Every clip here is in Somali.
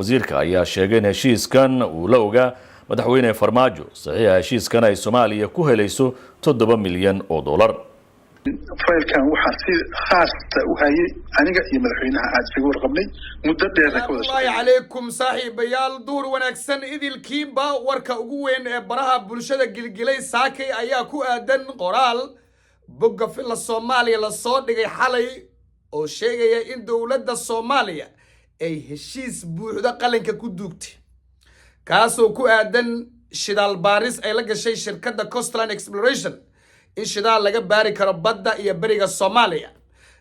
Wasiirka ayaa sheegay in heshiiskan uu la ogaa Madaxweyne Farmaajo. Saxiixa heshiiskan ay Soomaaliya ku helayso $7 milyan. Faylkan waxaa si khaasta u hayay aniga iyo madaxweynaha, aad isaga warqabnay muddo dheerna ka wada Salaamullaahi calaykum, saaxiibayaal, duur wanaagsan idilkiinba. Warka ugu weyn ee baraha bulshada gilgilay saakay ayaa ku aadan qoraal bogga Villa Soomaaliya lasoo dhigay xalay oo sheegaya in dowladda Soomaaliya ay heshiis buuxda qalinka ku duugtay, kaasoo ku aadan shidaal baaris ay la gashay shirkadda Coastline Exploration, in shidaal laga baari karo badda iyo beriga Soomaaliya.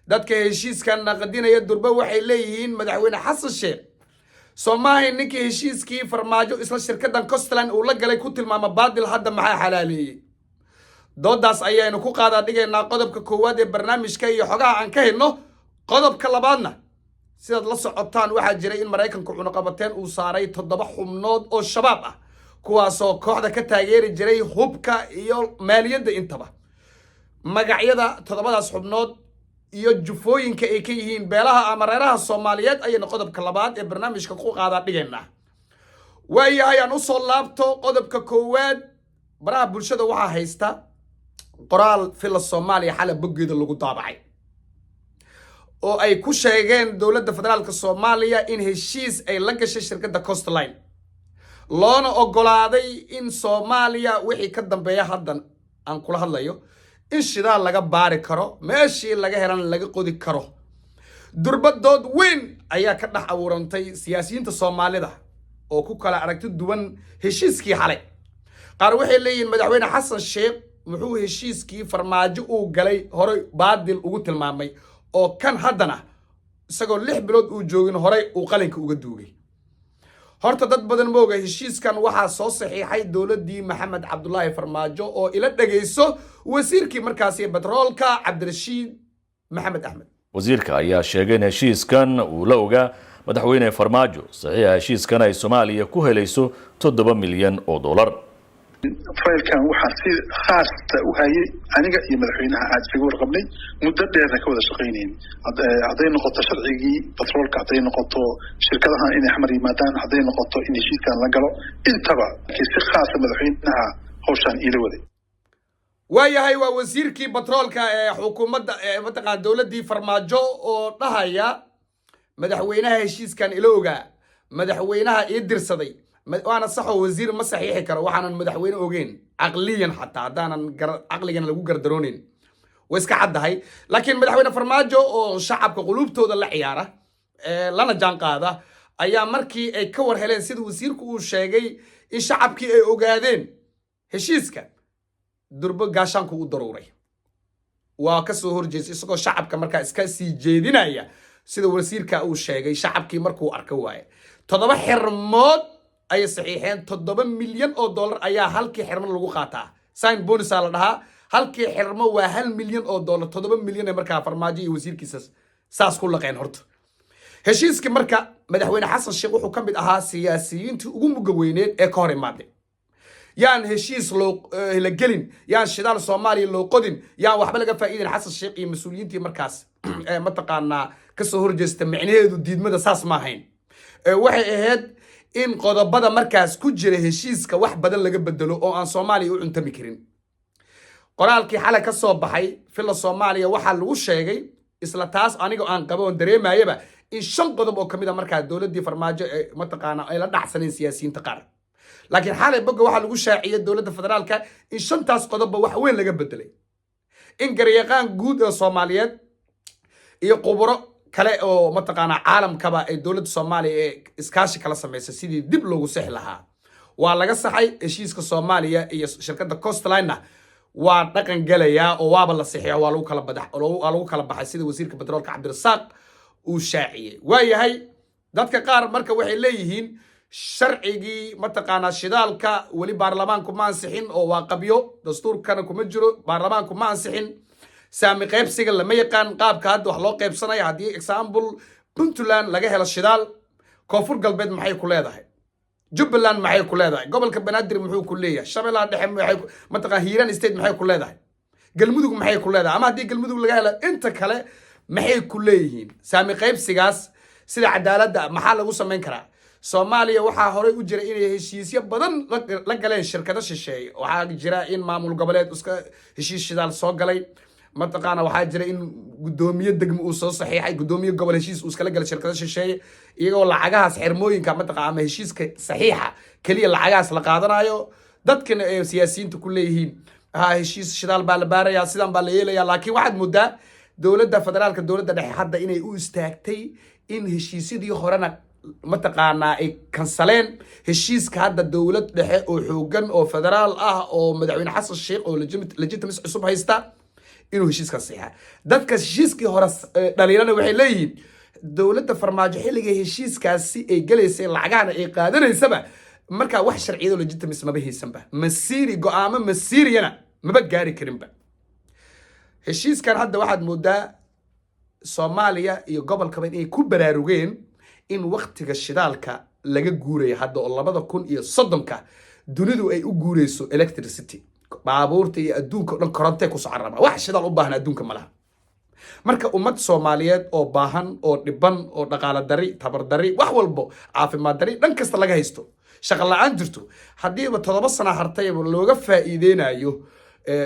Dadka heshiiskan naqdinaya durba waxay leeyihiin, "Madaxweyne Xasan Sheekh soomaahay ninkii heshiiskii Farmaajo isla shirkaddan Coastline uu la galay ku tilmaama baadil, hadda maxaa xalaaleeyey?" Doodaas ayaynu ku qaadaa dhigaynaa qodobka koowaad ee barnaamijka iyo xogaha aan ka helno. Qodobka labaadna, sidaad la socotaan, waxaa jiray in Maraykanku cunuqabateen uu saaray toddoba xubnood oo Shabaab ah, kuwaasoo kooxda ka taageeri jiray hubka iyo maaliyadda intaba. Magacyada toddobadaas xubnood iyo jufooyinka ay ka yihiin beelaha ama reeraha Soomaaliyeed ayaynu qodobka labaad ee barnaamijka ku qaadaa dhigaynaa. Waayahay, aan usoo laabto qodobka koowaad. Baraha bulshada waxaa haysta qoraal Villa Soomaaliya xala boggeeda lagu daabacay oo ay ku sheegeen dowladda federaalka Soomaaliya in heshiis ay la gashay shirkadda Coastline, loona ogolaaday in Soomaaliya wixii ka dambeeya haddan aan kula hadlayo in shidaal laga baari karo, meeshii laga helana laga qodi karo. Durbadood weyn ayaa ka dhex abuurantay siyaasiyiinta Soomaalida oo ku kala aragti duwan heshiiskii xalay. Qaar waxay leeyihiin, "Madaxweyne Xasan Sheekh muxuu heshiiskii Farmaajo uu galay horey baadil ugu tilmaamay, oo kan haddana isagoo 6 bilood uu joogin horay uu qalinka uga duugay?" Horta dad badan mooga, heshiiskan waxaa soo saxiixay dowladdii Maxamed Cabdulaahi Farmaajo, oo ila dhegayso wasiirkii markaasi batroolka, Cabdirashiid Maxamed Axmed. Wasiirka ayaa sheegay in heshiiskan uu la ogaa Madaxweyne Farmaajo. Saxiixa heshiiskan ay Soomaaliya ku helayso $7 milyan. Faylkan waxaa si khaasta u hayay aniga iyo madaxweynaha, aad isaga warqabnay muddo dheerna ka wada shaqaynayn, hadday noqoto sharcigii batroolka, hadday noqoto shirkadahan inay Xamar yimaadaan, hadday noqoto in heshiiskan la galo intaba. Si khaasa madaxweynaha hawshaan iila waday. Waayahay, waa wasiirkii batroolka ee xukuumadda ee mataqaana dowladdii Farmaajo oo dhahaya, "Madaxweynaha heshiiskan ila ogaa, madaxweynaha ii dirsaday." Waana saxoo, wasiir ma saxiixi karo waxaanan madaxweyne ogeyn, caqliyan xataa haddaanan caqligan lagu gardarooneyn, way iska caddahay. Laakiin Madaxweyne Farmaajo oo shacabka quluubtooda la ciyaara lana jaan qaada ayaa markii ay ka war heleen, sida wasiirku uu sheegay, in shacabkii ay ogaadeen heshiiska, durbo gaashaanku u daruuray, waa ka soo horjeestay, isagoo shacabka markaa iska sii jeedinaya, sida wasiirka uu sheegay. Shacabkii markuu arka waaye, toddoba xirmood ayay saxiixeen. $7 milyan ayaa halkii xirmo lagu qaataa, sign bonus-a la dhahaa. Halkii xirmo waa $1 milyan. 7 milyan ee markaa Farmaajo iyo wasiirkiisa saas ku laqeen. Horta heshiiskii marka, Madaxweyne Xasan Sheekh wuxuu ka mid ahaa siyaasiyiintii ugu mugga weyneed ee ka hor imaaday: "Yaan heshiis loo la gelin, yaan shidaal Soomaaliya loo qodin, yaan waxba laga faa'iidin." Xasan Sheekh iyo mas-uuliyiintii markaas mataqaanaa kasoo horjeesta, micnaheedu diidmada saas ma ahayn. Waxay ahayd in qodobada markaas ku jira heshiiska wax badan laga bedelo oo aan Soomaaliya u cuntami karin. Qoraalkii xalay ka soo baxay Villa Soomaaliya waxaa lagu sheegay isla taas aniga aan qabo oon dareemayaba, in shan qodob oo kamid a markaa dowladdii Farmaajo ee mataqaana ay la dhacsaneen siyaasiyiinta qaar. Laakiin xalay bogga waxaa lagu shaaciyey dowladda federaalka in shantaas qodobba wax weyn laga bedelay, in garyaqaan guud ee Soomaaliyeed iyo khuburo kale oo mataqaanaa caalamkaba ay dowladda Soomaaliya ee iskaashi kala samaysay sidii dib loogu sixi lahaa. Waa laga saxay heshiiska Soomaaliya iyo shirkadda Coastline-na, waa dhaqan gelayaa oo waaba la sixiya, waa lagu kala baxay, sida wasiirka batroolka Cabdirasaaq uu shaaciyey. Waayahay, dadka qaar marka waxay leeyihiin, sharcigii mataqaanaa shidaalka weli baarlamaanku ma ansixin oo waa qabyo, dastuurkana kuma jiro, baarlamaanku ma ansixin. Saami qaybsiga lama yaqaan, qaabka hadda wax loo qaybsanaya. Haddii, example, Puntland laga helo shidaal, Koonfur Galbeed maxay ku leedahay? Jubbaland maxay ku leedahay? Gobolka Banaadir muxuu ku leeyahay? Shabeellaha Dhexe maxay, mataqaan Hiiraan State maxay ku leedahay? Galmudug maxay ku leedahay? Ama haddii Galmudug laga helo, inta kale maxay ku leeyihiin? Saami qaybsigaas sida cadaaladda maxaa lagu samayn karaa? Soomaaliya waxaa horey u jira inay heshiisyo badan la galeen shirkado shisheeye. Waxaa jira in maamul goboleed iska heshiis shidaal soo galay, mataqaana. Waxaa jira in guddoomiye degmo uu soo saxiixay, guddoomiye gobol heshiis uu iskala galay shirkado shisheeye, iyagoo lacagahaas xirmooyinka, mataqa, ama heshiiska saxiixa keliya lacagahaas la qaadanayo, dadkana ay siyaasiyiinta ku leeyihiin, ha, heshiis shidaal baa la baarayaa, sidan baa la yeelaya. Laakiin waxaad moodaa dowladda federaalka, dowladda dhexe, hadda inay u istaagtay in heshiisyadii horena, mataqaanaa, ay kansaleen. Heshiiska hadda dowlad dhexe oo xoogan oo federaal ah oo madaxweyne Xasan Sheikh oo legitimacy cusub haysta inuu heshiiskan saxiixa. Dadka heshiiskii hore dhaliilana waxay leeyihiin dowladda Farmaajo xilliga heshiiskaasi ay galaysay, lacagahana ay qaadanaysaba, markaa wax sharciyado legitimacy maba haysanba, masiiri go-aamo masiiriyana maba gaari karinba. Heshiiskan hadda waxaad moodaa Soomaaliya iyo gobolkaba inay ku baraarugeen in waktiga shidaalka laga guurayo hadda, oo 2030-ka dunidu ay u guureyso electricity. Baabuurta iyo adduunka o dhan korontay ku socon rabaa, wax shidaal u baahan adduunka ma laha. Marka ummad Soomaaliyeed oo baahan oo dhiban oo dhaqaale dari, tabar dari, wax walbo, caafimaad dari, dhan kasta laga haysto, shaqo la-aan jirto, haddiiba 7 sana hartayba looga faa'iideynayo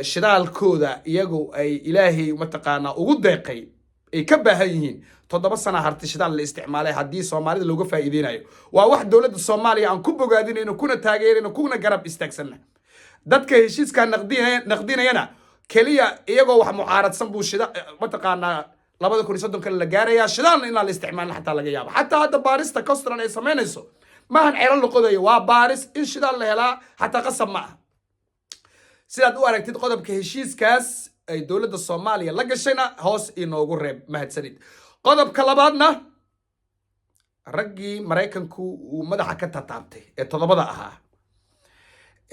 shidaalkooda iyagu ay Ilaahay, mataqaanaa, ugu deeqay ay ka baahan yihiin, 7 sana hartay shidaal la isticmaalay, haddii Soomaalida looga faa'iideynayo, waa wax dowladda Soomaaliya aan ku bogaadinayno, kuna taageerayno, kuna garab istaagsanna. Dadka heshiiskaa naqdinayana keliya iyagoo wax mucaaradsan buu shida, mataqaanaa, 2030-ka la gaarayaa shidaalna inaan la isticmaalin xataa laga yaabo. Xataa hadda baarista Costran ay samaynayso maahan ceelo la qodayo, waa baaris. In shidaal la helaa xataa qasab ma aha. Sidaad u aragtid qodobka heshiiskaas ay dowladda Soomaaliya la gashayna hoos inoogu reeb. Mahadsanid. Qodobka labaadna, raggii Maraykanku uu madaxa ka tataabtay ee toddobada ahaa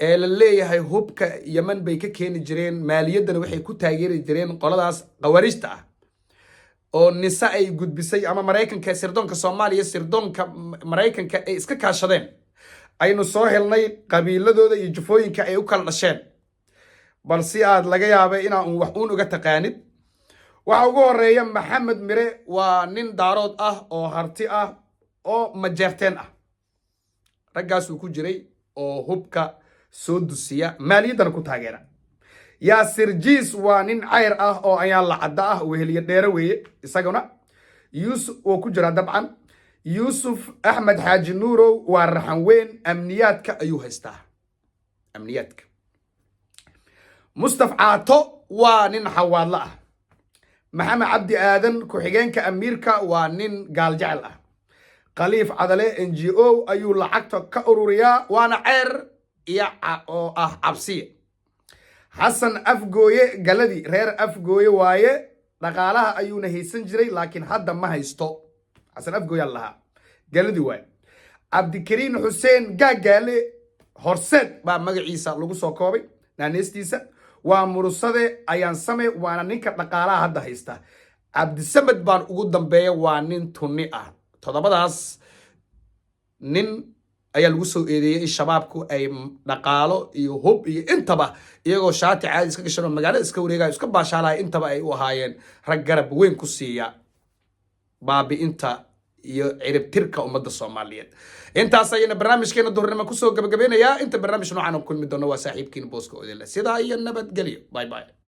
ee la leeyahay hubka Yemen bay ka keeni jireen, maaliyaddana waxay ku taageeri jireen qoladaas khawaariijta ah, oo NISA ay gudbisay ama Maraykanka, sirdoonka Soomaaliya, sirdoonka Maraykanka ay iska kaashadeen, aynu soo helnay qabiiladooda iyo jufooyinka ay u kala dhasheen. Bal si aad laga yaabay inaa un wax uun uga taqaanid, waxa ugu horeeya Maxamed Mire. Waa nin Daarood ah oo Harti ah oo Majeerteen ah. Raggaasuu ku jiray oo hubka soo dusiya, maaliyaddana ku taageera. Yaasir Jiis waa nin Cayr ah oo ayaan lacadda ah, Weheliye Dheere weeye isaguna. Yuusuf oo ku jiraa dabcan. Yuusuf Axmed Xaaji Nuurow waa Raxan Weyn, amniyaadka ayuu haystaa, amniyaadka. Mustaf Caato waa nin Xawaadlo ah. Maxamed Cabdi Aadan, ku-xigeenka amiirka, waa nin Gaaljecel ah. Khaliif Cadale NGO ayuu lacagta ka ururiyaa, waana Ceyr iyo oo ah Cabsiye. Xasan Afgooye Galadi reer Afgooye waaye, dhaqaalaha ayuuna haysan jiray, laakiin hadda ma haysto. Xasan Afgooye lahaa, Galadi waaye. Cabdikariin Xuseen Gaagaale Horseed baa magaciisa lagu soo koobay, naaneystiisa waa Murusade Ayaan Same, waana ninka dhaqaalaha hadda haysta. Cabdisamed baan ugu dambeeya, waa nin Tunni ah. Toddobadaas nin ayaa lagu soo eedeeyey in Shabaabku ay dhaqaalo iyo hub iyo intaba, iyagoo shaati caadi iska gashan oo magaalada iska wareegaya, iska baashaalaya, intaba ay u ahaayeen rag garab weyn ku siiya baabi'inta iyo ciribtirka ummadda Soomaaliyeed. Intaas ayayna barnaamijkeena duhurnimo kusoo gabagabeynayaa. Inta barnaamij noocan aan kulmi doono, waa saaxiibkiin Booska Odile, sidaa iyo nabadgelyo. Bye bye.